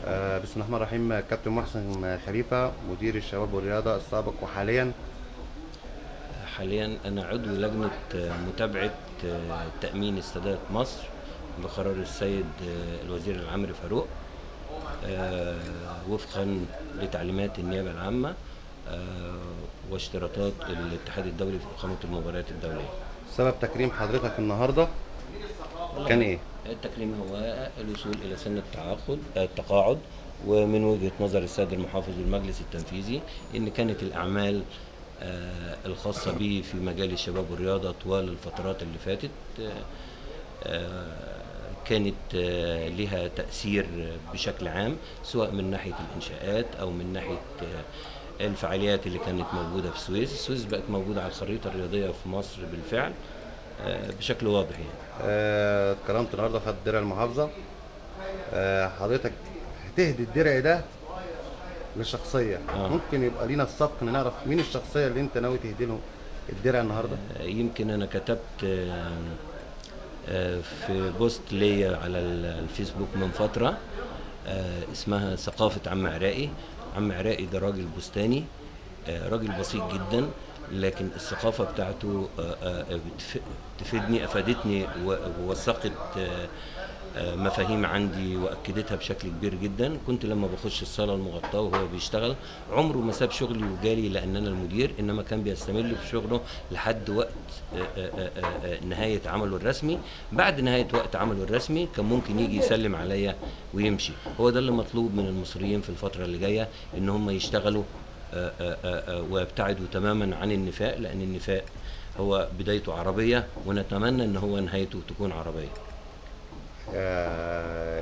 بسم الله الرحمن الرحيم. كابتن محسن خليفة، مدير الشباب والرياضة السابق، وحاليا أنا عضو لجنة متابعة تأمين استادات مصر بقرار السيد الوزير العامري فاروق، وفقا لتعليمات النيابة العامة واشتراطات الاتحاد الدولي في إقامة المباريات الدولية. سبب تكريم حضرتك النهارده كان ايه؟ التكريم هو الوصول الى سن التقاعد، ومن وجهة نظر السيد المحافظ والمجلس التنفيذي ان كانت الاعمال الخاصة به في مجال الشباب والرياضة طوال الفترات اللي فاتت كانت لها تأثير بشكل عام، سواء من ناحية الإنشاءات أو من ناحية الفعاليات اللي كانت موجودة في السويس. السويس بقت موجودة على الخريطة الرياضية في مصر بالفعل بشكل واضح يعني. اتكلمت النهارده خدت درع المحافظة. حضرتك هتهدي الدرع ده لشخصية، ممكن يبقى لينا السبق نعرف مين الشخصية اللي انت ناوي تهدي لهم الدرع النهارده؟ يمكن انا كتبت في بوست ليا على الفيسبوك من فترة اسمها ثقافة عم عراقي. عم عراقي ده راجل بستاني، راجل بسيط جدا، لكن الثقافة بتاعته تفيدني، أفادتني ووثقت مفاهيم عندي وأكدتها بشكل كبير جدا. كنت لما بخش الصالة المغطاة وهو بيشتغل عمره ما ساب شغلي وجالي لأن أنا المدير، إنما كان بيستمر في شغله لحد وقت نهاية عمله الرسمي. بعد نهاية وقت عمله الرسمي كان ممكن يجي يسلم عليا ويمشي. هو ده اللي مطلوب من المصريين في الفترة اللي جاية، إن هم يشتغلوا ويبتعدوا تماما عن النفاق، لأن النفاق هو بدايته عربية ونتمنى إن هو نهايته تكون عربية.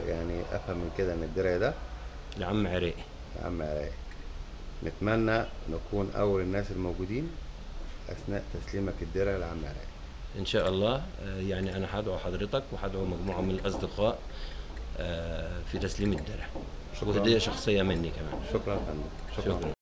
يعني أفهم من كده إن الدرع ده لعم عراقي. لعم عراقي. نتمنى نكون أول الناس الموجودين أثناء تسليمك الدرع لعم عراقي. إن شاء الله. يعني أنا هدعو حضرتك وهدعو مجموعة من الأصدقاء في تسليم الدرع. شكرا. وهدية شخصية مني كمان. شكرا يا فندم. شكرا.